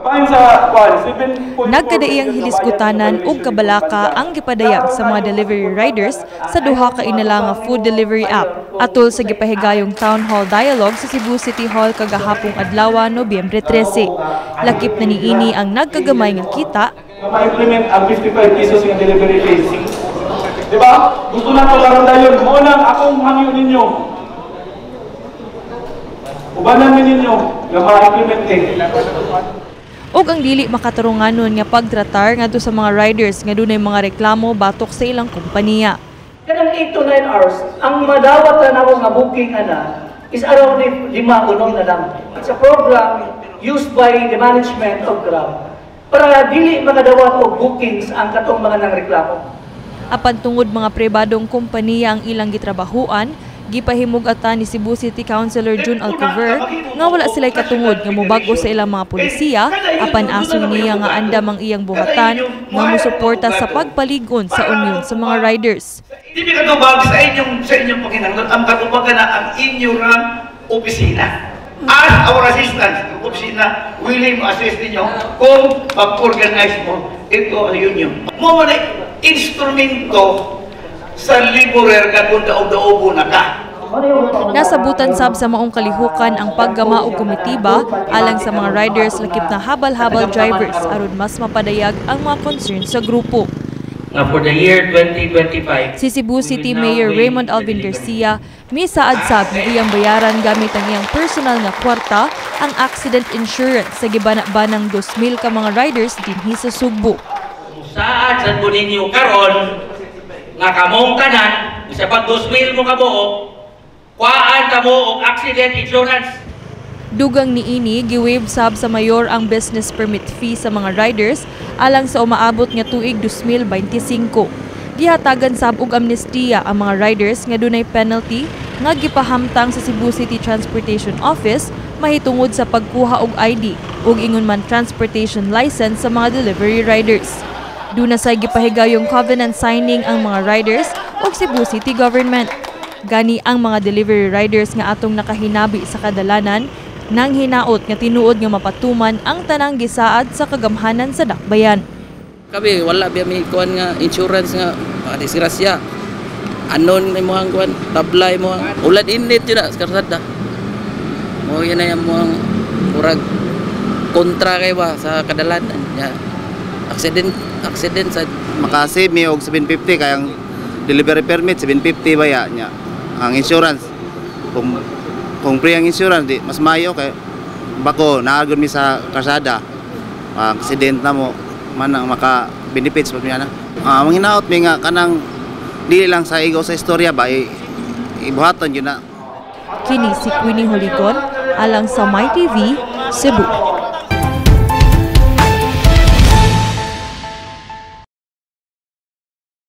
Kabahin sa kwan, 7.4 Nagkadaiyang hilisgutanan ug kabalaka ang gipadayag sa mga delivery riders sa duha ka inala nga food delivery app atol sa gipahigayong town hall dialogue sa Cebu City Hall kagahapong adlaw, Nobyembre 13. Lakip na niini ang nagkagamay nga kita, ma-implement ang 55 pesos nga delivery fees. Di ba? Gusto na ko karon dayon mo nang akong hangyo ninyo. Ubanan mi ninyo nga ma-implement eh. Ug ang dili makatarunganon nga pagtratar ngadto sa mga riders nga dunay mga reklamo batok sa ilang kompanya. Kanang 8 to 9 hours, ang madawat na nako nga booking ana is around lima unom na lang. It's a program used by the management of Grab para dili makadawat og bookings ang katong mga nangreklamo. Apan tungod mga pribadong kompanya ang ilang gitrabahuan, gipahimug-atan ni Cebu City Councilor Jun Alcover nga wala sila'y katungod nga mobag-o sa ilang mga polisiya, apan asoy niya nga andam ang iyang buhatan nga mosuporta sa pagpalig-on sa union sa mga riders. Di mi katubag sa inyong pakinahanglan, ang katubagan na ang inyong opisina. As our assistance, ang opisina willing mo assist ninyo kung mag-organize mo ito ang union. Mo man ay instrumento sa laborer ka kung daog-daogo na ka. Nasabutan sab sa maong kalihukan ang paggama og komitiba alang sa mga riders lakip na habal-habal drivers aron mas mapadayag ang mga concerns sa grupo. For the year 2025, Si Cebu we City will now Mayor waive Raymond the Alvin delivery. Garcia misaad sab nga iyang bayaran gamit ang iyang personal nga kwarta ang accident insurance sa gibana-banang 2,000 ka mga riders dinhi sa Sugbo. Saad sad ko ninyo karon nga kamong tanan isa pag 2,000 mo kabuo, kuhaan kamo og accident insurance. Dugang niini, giwaive sab sa mayor ang business permit fee sa mga riders alang sa umaabot nga tuig 2025. Gihatagan sab og amnestiya ang mga riders nga dunay penalty nga gipahamtang sa Cebu City Transportation Office mahitungod sa pagkuha og ID ug ingon man transportation license sa mga delivery riders. Duna say gipahigayong covenant signing ang mga riders ug Cebu City Government. Gani ang mga delivery riders nga atong nakahinabi sa kadalanan nang hinaot nga tinuod nga mapatuman ang tanang gisaad sa kagamhanan sa dakbayan. Kami wala biya may kuan nga insurance nga disgrasya. Anon may mga kuan, tabla mo ulad init yun na sa karsada. Mo yan na yung mga murag kontra kay ba sa kadalanan. Ya. Accident accident sa Makasave mi og 750 kay ang delivery permit 750 ba ya nya. Ang insurance, kung free ang insurance, di mas mayo kay bako naagod mi sa karsada. Accident na mo man ang maka benefits pag niya na. Manghinaot mi nga kanang dili lang sa igo sa istorya ba ibuhaton yun na. Kini si Queenie Holigon alang sa MyTV, Cebu.